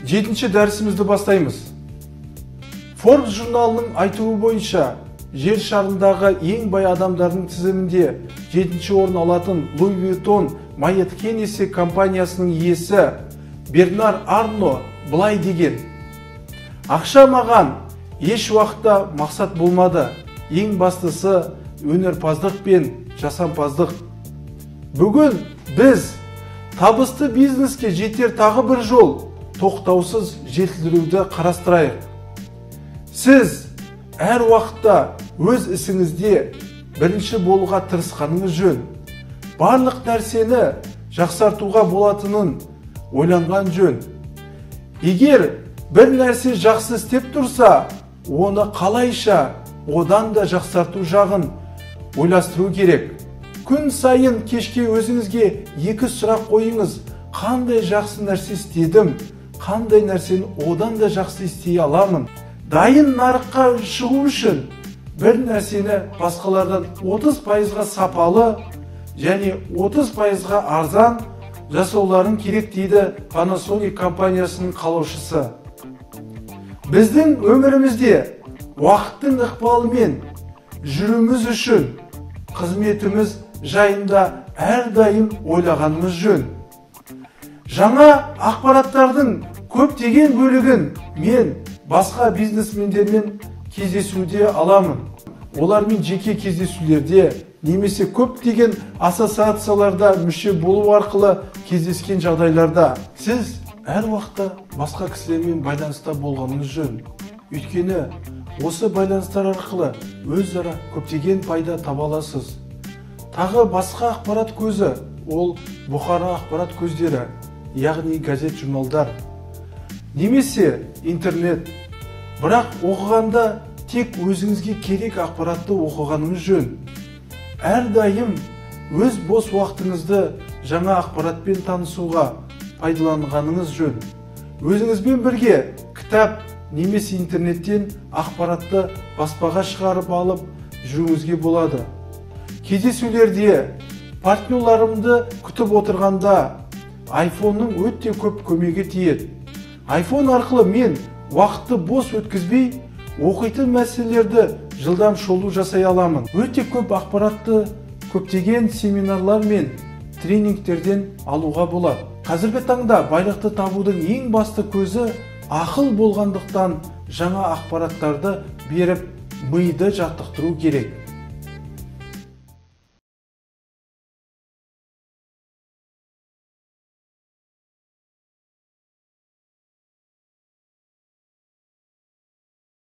Жетінші дәрісімізді бастаймыз. Forbes журналының айтуы бойынша, жер шарындағы ең бай адамдардың тізімінде жетінші орын алатын Louis Vuitton Moet Hennessy компаниясының иесі Бернар Арно былай деген: "Ақша маған еш уақытта мақсат болмады. Ең бастысы өнерпаздық пен жасампаздық." Бүгін біз табысты бизнеске жетер тағы бір жол тоқтаусыз жетілдіруді қарастырайық. Сіз әр уақытта өз ісіңізде бірінші болуға тырысқаныңыз жөн. Барлық нәрсені жақсартуға болатынын ойланған жөн. Егер бір нәрсе жақсы істеп тұрса, оны қалайша одан да жақсарту жағын ойластыру керек. Күн сайын кешке өзіңізге екі сұрақ қойыңыз: қандай жақсы нәрсе істедім, қандай нәрсені одан да жақсы істей аламын? Дайын нарыққа шығу үшін бір нәрсені басқалардан 30%-ға сапалы және 30%-ға арзан жасауларың керек, дейді Panasonic компаниясының қалаушысы. Біздің өмірімізде уақыттың ықпалымен жүруіміз үшін қызметіміз жайында әрдайым ойлағанымыз жөн. Жаңа ақпараттардың көптеген бөлігін мен басқа бизнесмендермен кездесуде аламын. Олармен жеке кездесулерде немесе көптеген ассоциацияларда мүше болу арқылы кездескен жағдайларда сіз әр уақытта басқа кісілермен байланыста болғаныңыз жөн. Өйткені осы байланыстар арқылы өзара көптеген пайда таба аласыз. Тағы басқа ақпарат көзі ол бұқара ақпарат көздері, яғни газет, журналдар немесе интернет. Бірақ оқығанда тек өзіңізге керек ақпаратты оқығаныңыз жөн. Әрдайым өз бос уақытыңызды жаңа ақпаратпен танысуға пайдаланғаныңыз жөн. Өзіңізбен бірге кітап немесе интернеттен ақпаратты баспаға шығарып алып жүруіңізге болады. Кездесулерде партнерларымды күтіп отырғанда iPhone'ның өте көп көмегі тиеді. iPhone арқылы мен уақытты бос өткізбей, оқитын мәселелерді жылдам шолу жасай аламын. Өте көп ақпаратты көптеген семинарлар мен тренингтерден алуға болады. Қазіргі таңда байлықты табудың ең басты көзі ақыл болғандықтан, жаңа ақпараттарды беріп, миды жаттықтыру керек.